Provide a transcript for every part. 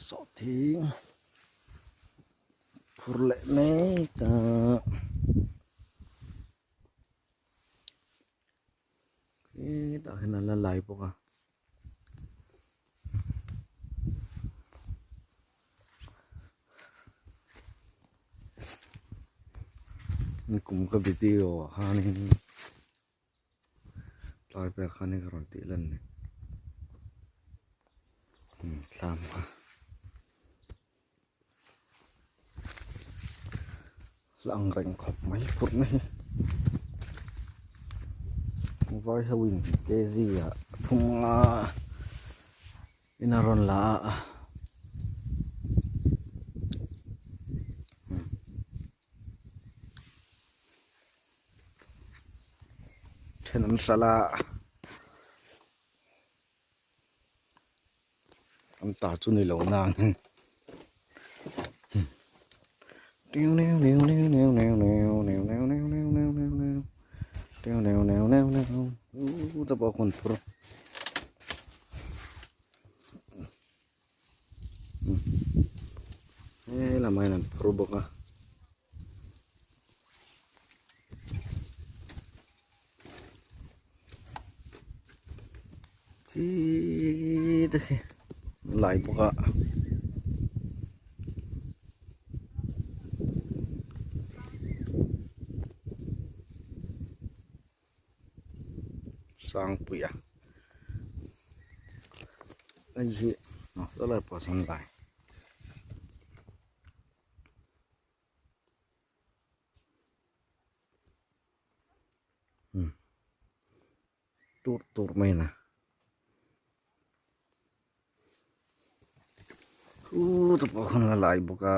Sawhthing phur leh mek a. Hetah hian a la lai bawk a. Nikum ka video ah khanin tlai vel khanin ka rawn tih lan ni thlam kha la ang reng khawp mai phurhna hi vai ho in kg ah thum a in a rawn la a. Then an hralh a an ta chu ni lo nang He lamah hian an phur bawk a. Chi te khi an lai bawk a. Sangpuia hei hi saw lai pawh sawn lai tur tur mai a ni khutah pawh khawn a lai bawk a.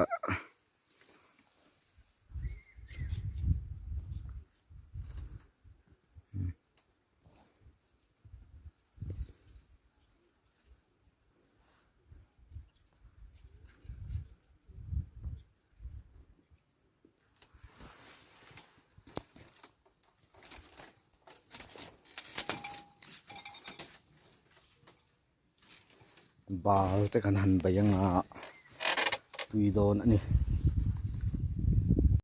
Bal te kan han bei anga tui dawn a ni.